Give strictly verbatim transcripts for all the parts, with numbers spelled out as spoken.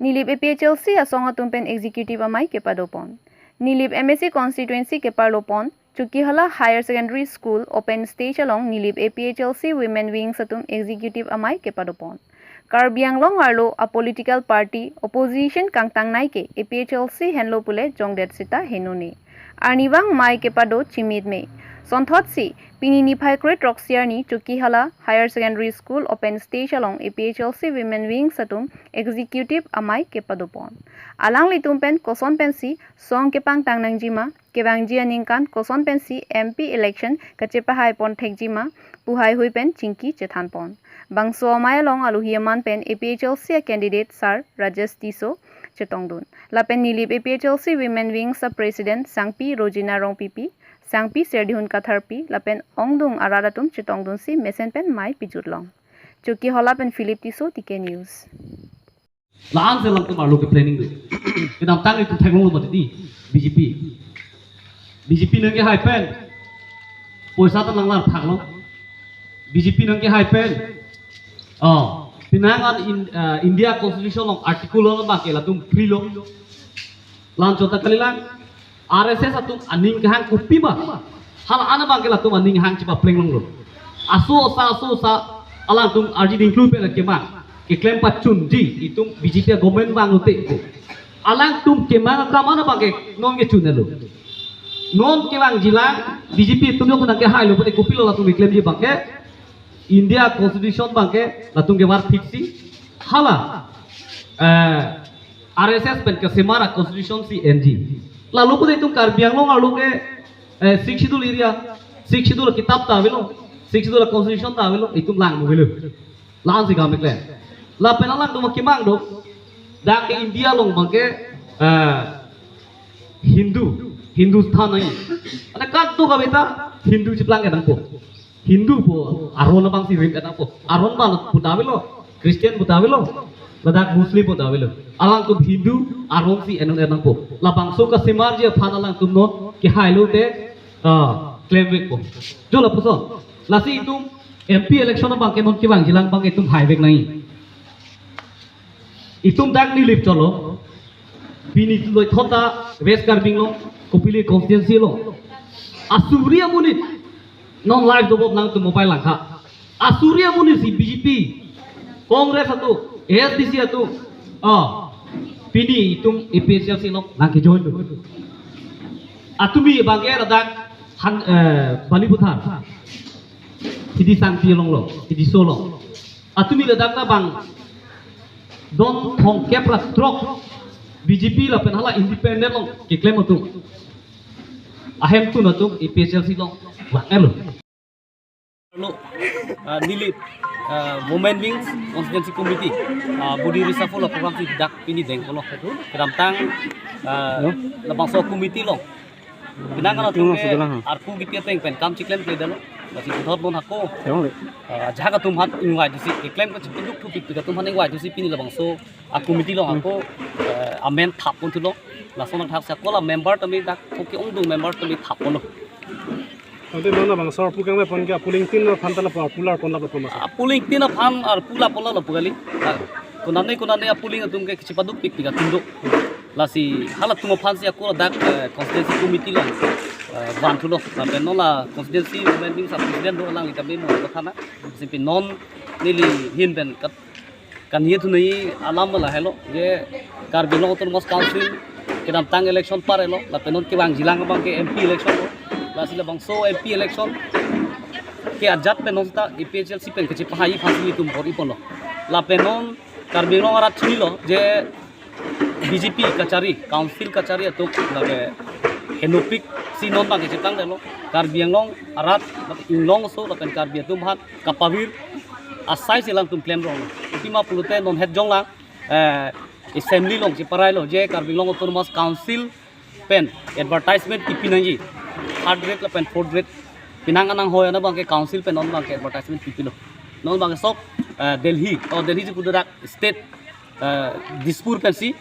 Nilip A P H L C asong atum pen Executive Amei kepadopon. Nilip M A C constituency keparlopon Chokihola Higher Secondary School open stage along Nilip A P H L C Women Wings atum Executive Amei kepadopon. Karbi Anglong arlo a political party opposition kangtangnei ke A P H L C henlo pule jongdet sita henone. Arnivang mei kepado chimitme. Sonthotsi pini niphai kre throksi arni Chokihola Higher Secondary School open stage along A P H L C Women Wings atum Executive Amei kepadopon. Alanglitum pen koson pensi song kepangtang nangjima, kevangji aningkan koson pensi M P election kachepahaipon thekjima pu haihui pen chingki chethanpon. Bangso amei along alohi aman pen A P H L C a candidate Sir Rajesh Tisso chetongdun. Lapen Nilip A P H L C Women Wings a President Sangpi Rojina Rongpipi, Sangpi Serdihun Katharpi lapen ongdung arat atum chetongdunsi mesen pen mei pijutlong. Chokihola pen Philip Tisso, T K News. La-an si alangtum arlo ke planning do. Kedamtang itum theklonglo mati di B J P. B J P nangkehai pen poisa ta nanglar phaklo. B J P nangkehai pen, oh, pinangan in, uh, India Constitution along article lo abang ke latum free lo. Lan chota kalilang. R S S atum aning kehang kopima, hala-an abang ke latum aning hang chepapleng longlo. Aso sa, aso sa, alangtum arji dingklu pen kemang keklem pachunji itum B J P government vanglote ko. Alangtum kemang akam an abang ke non kechunelo. Non kevangjilang B J P atum jong nangkehailo pute kopilo latum keklemji abang ke India Constitution abang ke latum kevar fix si hala, eh, R S S pen kesemar a-constitution si enji. Lalo pute itum Karbi Anglong arlo ke, eh, Sixth Schedule area, Sixth Schedule kitab ta avelo, Sixth Schedule constitution ta avelo, itum lang mo avelo. La-an si kam keklem. Lapen alangtum kemang do, dak ke India along abang ke, eh, Hindu, Hindustan nangji. Ane kadokave ta Hindu cheplang ke nangpo. Hindu pu aron abang si rim nangpo. Aron abang pu ta avelo, Christian pu ta avelo, ladak Muslim pu ta avelo. Alangtum Hindu aron si en nangpo. Labangso kasemarji aphan alangtum non kehailote, ah, klemvekpo. Jo lapuson. Lasi itum M P election abang ke non kevangjilang abang itum haivek nangji. Itum dak Nilip cholo. Pini loithot ta West Karbi Anglong, Kopili constituency along asuri amonit non live dobom nangtum mobile langkha. Asuri amonit si B J P, Congress atum, A S D C atum, ah, pini itum A P H L C along nangkejoin do. Atumi abang ke ladak han, eh, Balipathar, Hidi Sangpi along lo, Hidi Solo. Atumi ladak labang don thomkep ra throk B J P lapen hala independent along keklem atum. Ahemtun atum A P H L C along vanglo. Lo, ah, Nilip, ah, Women Wings Constituency Committee, ah, body reshuffle a-program si dak pini dengkolo. Kedamtang, ah, labangso committee along pinangan atum ke arpu kipi ateng pen kam chiklemkledetlo. Lasi puthot non hako, ah, ajahak atum aphan ingvai dosi, keklem kachipiduk thupik atum aphan ingvai dosi pini labangso a-committee along hako, eh, amen thap ponthulo. Lason athak si ako la member tame dak koke ongdung member tame thap ponlo. Ante non labangso arpu kanglepon ke a-polling tin aphan ta lapu arpu larpon lapu masa. A-polling tin aphan arpu larpon lapu kali. Ah, konane konane a-polling atum ke kachipadukpikpik atum do. Lasi halatum aphan si ako ladak, eh, constituency committee along, eh, vanthulo. Lapen non la constituency Women Wings a-president do, alangli tame mo kathana. Lasi pini non neli ahin pen kat, kaningje thunoi alam lahelo je Karbi Anglong Autonomous Council kedamtang election parelo, lapen non kevangjilang abang ke M P election lo. Lasi labangso M P election ke ajat pen non seta A P H L C pen kachepahai aphan si nelitum bor-iponlo. Lapen non Karbi Anglong arat chinilo je B J P kachari, council kachari atum lake henopik si non abang ke cheplangdetlo. Karbi Anglong arat, inglongso lapen Karbi atum aphan kapavir asai si alangtum klemronglo. Pima pulote non het jonglang, eh, assembly along cheparailo je Karbi Anglong Autonomous Council pen advertisement kipi nangji, third grade lapen fourth grade pinangan nanghoi an abang ke council pen non abang ke advertisement kipilo. Non abang ke sok, eh, Delhi, oh, Delhi si pudarak state, eh, Dispur pensi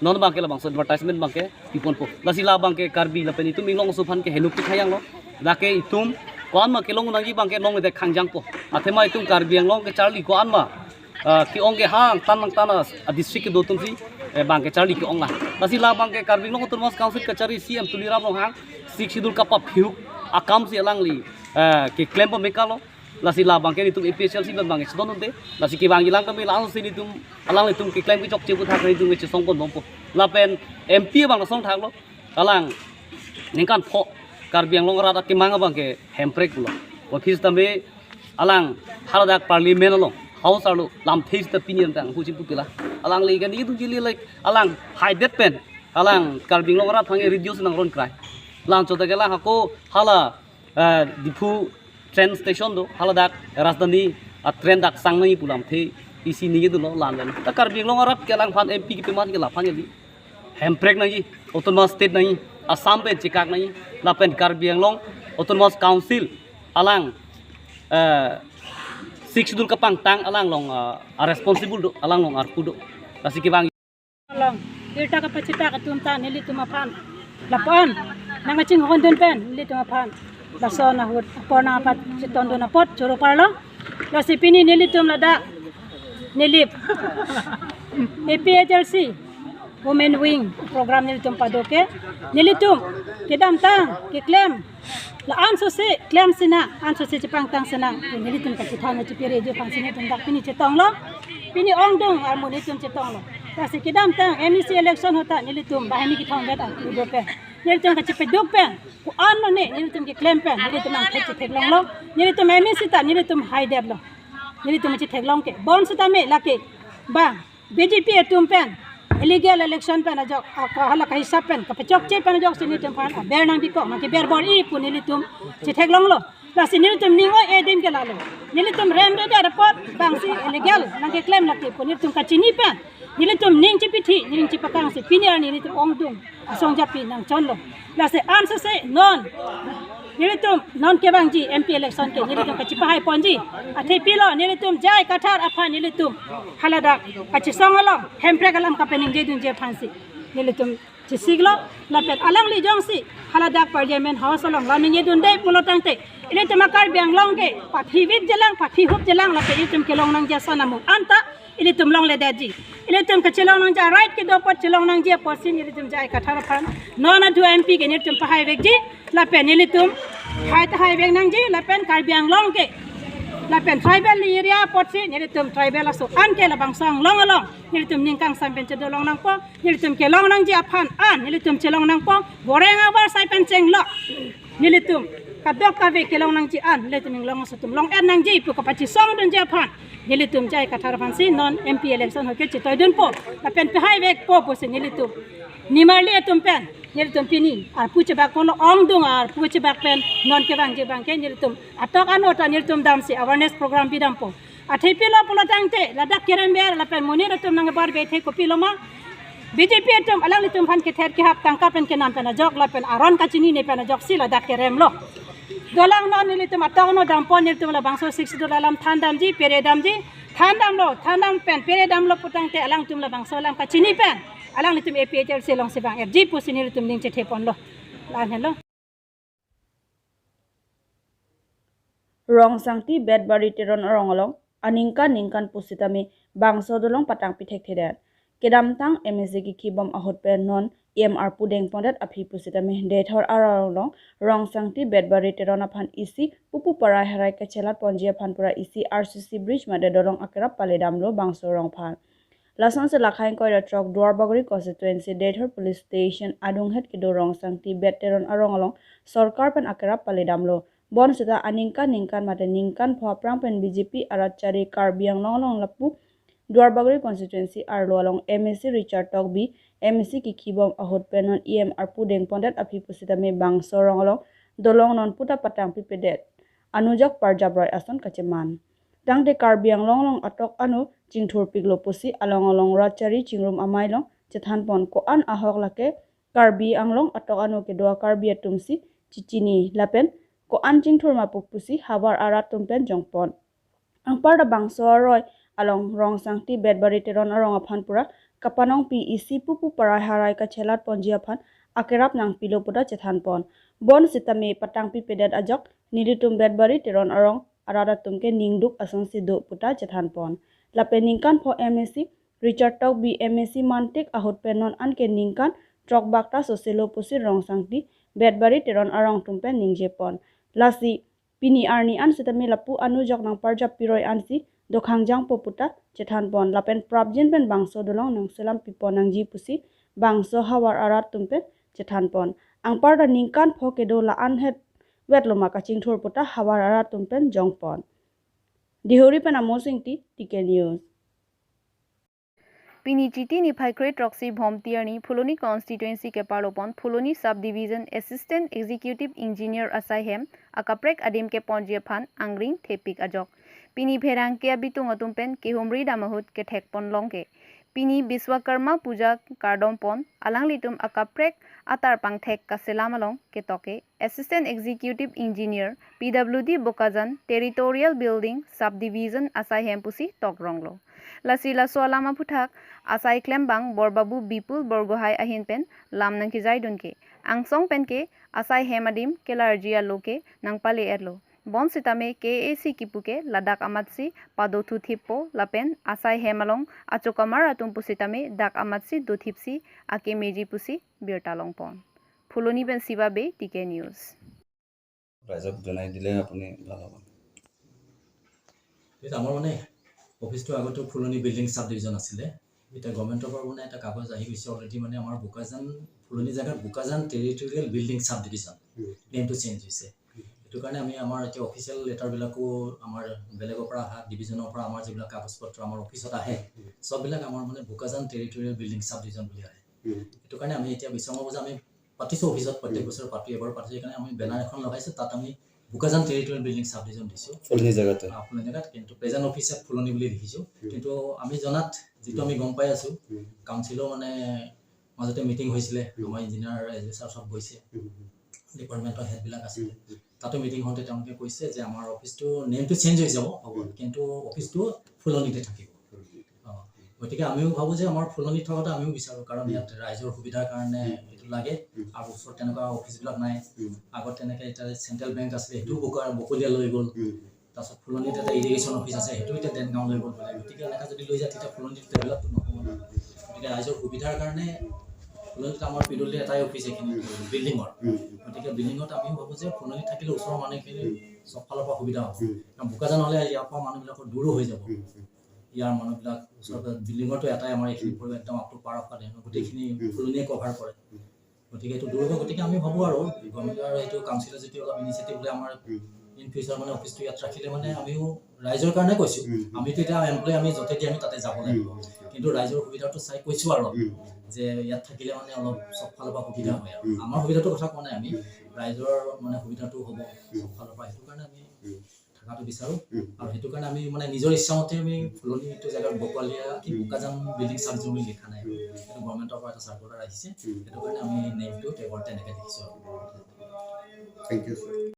non abang ke labangso advertisement abang ke piponpo. Lasi labang ke Karbi lapen itum inglongso aphan ke henopik hayanglo. Lake itum ko-an ma kelong nangji abang ke longledet khangjangpo. Athema itum Karbi Anglong kacharli ko-an ma ah, ke-ong kehang tan nang tan a district kedo atumsi, eh, bang kecharli ke-ong lang. Lasi labang ke Karbi Anglong Autonomous Council kachari C M Tuliram Ronghang Sixth Schedule kapaphiuk akamsi alangli, eh, keklem pame kalo. Lasi labang ke nelitum A P H L C pen bang kechedondunde. Lasi kevangji alang kami langsung nelitum, alanglitum keklem kechokche aputhak nelitum kechesong ponbompo. Lapen M P abang songthaklo. Alang ningkan pho Karbi Anglong arat akemang abang ke Hemprek pulo. Office tame alang haladak Parliament along, House arlo lamthe sita pini tang huchim putila. Alangli kan itu jili, like, alang haidet pen alang Karbi Anglong arat aphan ke radio si nang ron krai. Lang chota ke lang ako hala, eh, Diphu train station do, haladak Rajdhani a train dak sang nangji pu lamthe isi ningje dunlo, lang pen ta Karbi Anglong arat ke alangphan M P kepeman ke laphan jadi Hemprek nangji, Autonomous State nangji, Assam pen chekak nangji, lapen Karbi Anglong Autonomous Council alang, eh, Sixth Schedule kapangtang alang along, eh, a responsible do, alang along arpu do. Lasi kevang along, birta kapachita atum ta nelitum aphan, lapu-an nangkachinghondun pen nelitum aphan lason ahut apor nangpachetondun apot choro parlo. Lasi pini nelitum ladak Nilip A P H L C Women Wing program nelitum pado ke, nelitum kedamtang keklem la-an sose klem sinang, an sose chepangtang sinang, nelitum kachethang na chepere ji aphansi nelitum dak pini chetonglo, pini ongdung armu nelitum chetonglo. Lasi kedamtang M A C election ahut ta nelitum banghini kethom vet a udo pen, nelitum kachepeduk pen, ko-an lone nelitum keklem pen nelitum angthek chetheklonglo. Nelitum M A C ta nelitum haidetlo. Nelitum chetheklong ke bonsitame lake bang B J P atum pen illegal election pen ajok, ah, ka-, hala kahisap pen kapachokche pen ajoksi nelitum aphan aber nangbikok, nangkeber bor-i pu nelitum chetheklonglo. Lasi nelitum ning oi adim ke lalo. Nelitum remredet apot bangsi illegal nangkeklem lake pu nelitum kachini pen, nelitum ning chepithi, ning chepakangsi pini arni nelitum ongdung asong japi nangchonlo. Lasi ansose non nelitum non kevangji M P election ke nelitum kachipahai ponji. Athe pilo nelitum J I Kathar aphan nelitum haladak kachesong along Hemprek alam kapeningjedunji aphansi nelitum chesiklo. Lapen alangli jongsi haladak Parliament House along la ningjedunde pulo tangte, ilitum a Karbi Anglong ke pathi vit jelang, pathi hup jelang, lapen ilitum kelong nangji ason amung anta ilitum longledetji. Ilitum kachelong nangji a right kedo apot chelong nangji apotsi nelitum J I Kathar aphan non adu M P ke nelitum pahai vekji. Lapen nelitum hai ta hai vek nangji, lapen Karbi Anglong ke lapen tribal area apotsi nelitum tribal aso an ke labangso anglong along nelitum ning kangsam pen chedolong nangpo, nelitum kelong nangji aphan an nelitum chelong nangpo, goreng abar sai pen chenglo. Nelitum kadokave kelong nangji an nelitum inglong aso atum long-et nangji pu kapachesongdunji aphan nelitum J I Kathar aphansi non M P election ahut ke chetoidunpo, lapen pahai vekpo pusi nelitum nimarli atum pen nelitum pini arpu chebak ponlo, ongdung arpu chebak pen non kevangji abang ke nelitum atok ano ta nelitum damsi awareness program pidampo. Athe pilo pulo tangte ladak kerem ber lapen monit atum nangbar bethe kopilo ma, B J P atum alanglitum aphan kether kehap tangka pen kenam pen ajok lapen aron kachinine pen ajoksi ladak keremlo. Dolang non nelitum atok ano dampo, nelitum labangso Sixth Schedule alam thandamji, peredamji, thandamlo, thandam pen peredamlo pu tangte alangtum labangso alam kachini pen alanglitum A P H L C alongsi bang-etji pusi nelitum ning chethe ponlo. La-an helo. Rongsangti Betbari Teron arong along aningkan ningkan pusitame bangso dolong patangpi thekthedet. Kedamtang M A C kekhibom ahut pen non E M arpu dengpondet aphi pusitame Deithor arong along Rongsangti Betbari Teron aphan isi pupu parai harai kachelat ponji aphan pura isi R C C bridge mate dolong akerap paledamlo bangso arong aphan. Lasonsi lakhai ingkoi ra throk Duarbagori constituency Deithor police station adunghet kedo Rongsangti Bet Teron arong along sorkar pen akerap paledamlo. Bonsita aningkan ningkan mate ningkan pho aphrang pen B J P arat chari Karbi Anglong along lapu Duarbagori constituency arlo along M A C Richard Tokbi, M A C kekhibom ahut pen non E M arpu dengpondet aphi pusitame bangso arong along dolong non puta patangpipedet. Anujok parjap roi ason kacheman. Tangte Karbi Anglong along atok ano chingthurpiklo pusi along along rat chari chingrum amei along chethanpon, ko-an ahok lake Karbi Anglong atok ano kedo a Karbi atumsi chichini lapen ko-an chingthur ma pu pusi havar arat atum pen jongpon. Anparta bangso aroi along Rongsangti Betbari Teron arong aphan pura kapanongpi isi pupu parai harai kachelat ponji aphan akerap nangpilo puta chethanpon. Bonsitame patangpipedet ajok nelitum Betbari Teron arong arat atum ke ningduk asonsi do puta chethanpon. Lapen ningkan pho M A C Richard Tokbi, M A C mantik ahut pen non anke ningkan throk bak ta soselo pusi Rong Sangti, Betbari Teron arong atum pen ningjepon. Lasi pini arni an sitame lapu anujok nangparjap piroi ansi dokhangjangpo puta chethanpon. Lapen prapjin pen bangso dolong nangselam pipo nangji pusi bangso havar arat atum pen chethanpon. Anparta ningkan pho kedo la-an het wet loma kachingthur puta havar arat atum pen jongpon. Deihori pen Amos Ingti, T K News. Pini Chiti niphai kre throksi Bhomti arni Phuloni constituency keparlopon Phuloni subdivision Assistant Executive Engineer asaihem akaprek adim keponji aphan angring thepik ajok. Pini pherangke abitung atum pen kehumri dam ahut kethekpon longke. Pini Biswakarma Puja kardompon, alanglitum akaprek atar pangthek kaselam along ketoke Assistant Executive Engineer P W D Bokajan Territorial Building Subdivision asaihem pusi tokronglo. Lasi laso alam aphuthak asai klembang Borbabu Bipul Borgohai ahin pen lam nangkejaidunke. Angsong penke asaihem adim kelarji aloke nangpale-etlo. Bonsitame K A C kipuke ladak amatsi padothuthippo lapen asaihem along achokamar atum pusitame dak amatsi dothipsi akemeji pusi birta longpon. Phuloni pen Siva Bey, T K News. ৰাইজক জনাই দিলে আপুনি ভাল হ'ব। ঠিক আছে, আমাৰ মানে অফিচটো আগতে ফুলনি বিল্ডিং চাব ডিভিজন আছিলে। এতিয়া গভৰ্ণমেণ্টৰ পৰা মানে এটা কাগজ আহি গৈছে অলৰেডি, মানে আমাৰ বোকাজান, ফুলনি জেগাত বোকাজান টেৰিটৰিয়েল বিল্ডিং চাব ডিভিজন নেমটো চেঞ্জ হৈছে। সেইটো কাৰণে আমি আমাৰ এতিয়া অফিচিয়েল লেটাৰবিলাকো আমাৰ বেলেগৰ পৰা অহা ডিভিজনৰ পৰা আমাৰ যিবিলাক কাগজ পত্ৰ আমাৰ অফিচত আহে, চববিলাক আমাৰ মানে বোকাজান টেৰিটৰিয়েল বিল্ডিং চাব ডিভিজন বুলি আহে। সেইটো কাৰণে আমি এতিয়া বিচৰাব যে আমি পাতিছোঁ অফিচত, প্ৰত্যেক বছৰ পাতো, এবাৰ পাতিছোঁ। সেইকাৰণে আমি বেনাৰ এখন লগাইছোঁ, তাত আমি বোকাজান টেৰিটৰিয়েল বিল্ডিং চাব ডিভিজন দিছোঁ ফুলনি জেগাতে। আপোনাৰ জেগাত, কিন্তু প্ৰেজেণ্ট অফিচ এট ফুলনি বুলি লিখিছোঁ। কিন্তু আমি জনাত যিটো আমি গম পাই আছোঁ, কাউন্সিলৰ মানে মাজতে মিটিং হৈছিলে, আমাৰ ইঞ্জিনিয়াৰ এছ বি ছাৰ চব গৈছে, ডিপাৰ্টমেণ্টৰ হেডবিলাক আছিলে, তাতো মিটিং হওঁতে তেওঁলোকে কৈছে যে আমাৰ অফিচটো নেমটো চেঞ্জ হৈ যাব, হ'ব, কিন্তু অফিচটো ফুলনিতে থাকিব। গতিকে আমিও ভাবোঁ যে আমাৰ ফুলনিত থকাটো আমিও বিচাৰোঁ, কাৰণ ইয়াত ৰাইজৰ সুবিধাৰ কাৰণে এইটো লাগে। আৰু ওচৰত তেনেকুৱা অফিচবিলাক নাই। আগত তেনেকে এতিয়া চেণ্ট্ৰেল বেংক আছিলে, সেইটোও বকা বকলীয়া লৈ গ'ল। তাৰপিছত ফুলনিত এটা ইৰিগেশ্যন অফিচ আছে, সেইটো এতিয়া ডেনগাঁও লৈ গ'ল বোলে। গতিকে এনেকৈ যদি লৈ যায়, তেতিয়া ফুলনিত ডেভেলপটো নহ'ব ন। গতিকে ৰাইজৰ সুবিধাৰ কাৰণে ফুলনিত আমাৰ পি ডব্লিউ ডি এটাই অফিচ, এইখিনি বিল্ডিঙৰ। গতিকে বিল্ডিঙত আমিও ভাবোঁ যে ফুলনিত থাকিলে ওচৰৰ মানুহখিনি চব ফালৰ পৰা সুবিধা হ'ব। কাৰণ বোকাজান হ'লে ইয়াৰ পৰা মানুহবিলাকৰ দূৰো হৈ যাব। ইয়াৰ মানুহবিলাক ওচৰত বিল্ডিঙতো এটাই আমাৰ এইখিনি পৰি একদম আপ টু পাৰ অফ পালে গোটেইখিনি ফুলনিয়ে কভাৰ কৰে। গতিকে এইটো দূৰ হ'ব। গতিকে আমি ভাবোঁ আৰু গভৰ্ণমেণ্ট আৰু এইটো কাউন্সিলৰ যদি অলপ ইনিচিয়েটিভ লৈ আমাৰ ইন ফিউচাৰ মানে অফিচটো ইয়াত ৰাখিলে মানে আমিও ৰাইজৰ কাৰণে কৈছোঁ। আমিতো এতিয়া এমপ্লয়, আমি য'তেদি আমি তাতে যাব লাগিব। কিন্তু ৰাইজৰ সুবিধাটো চাই কৈছোঁ আৰু আমি যে ইয়াত থাকিলে মানে অলপ চব ফালৰ পৰা সুবিধা হয় আৰু। আমাৰ সুবিধাটোৰ কথা কোৱা নাই আমি, ৰাইজৰ মানে সুবিধাটো হ'ব চব ফালৰ পৰা। সেইটো কাৰণে আমি থকাটো বিচাৰোঁ। আৰু সেইটো কাৰণে আমি মানে নিজৰ ইচ্ছামতে আমি ফুলনি এইটো জেগাত বকলীয়া কি বোকাজান বিল্ডিং চাব ডিভিজন বুলি লিখা নাই। এইটো গভৰ্ণমেণ্টৰ পৰা এটা চাৰ্কুলাৰ আহিছে, সেইটো কাৰণে আমি নেমটো টেগৰ তেনেকৈ লিখিছোঁ আৰু। Thank you sir.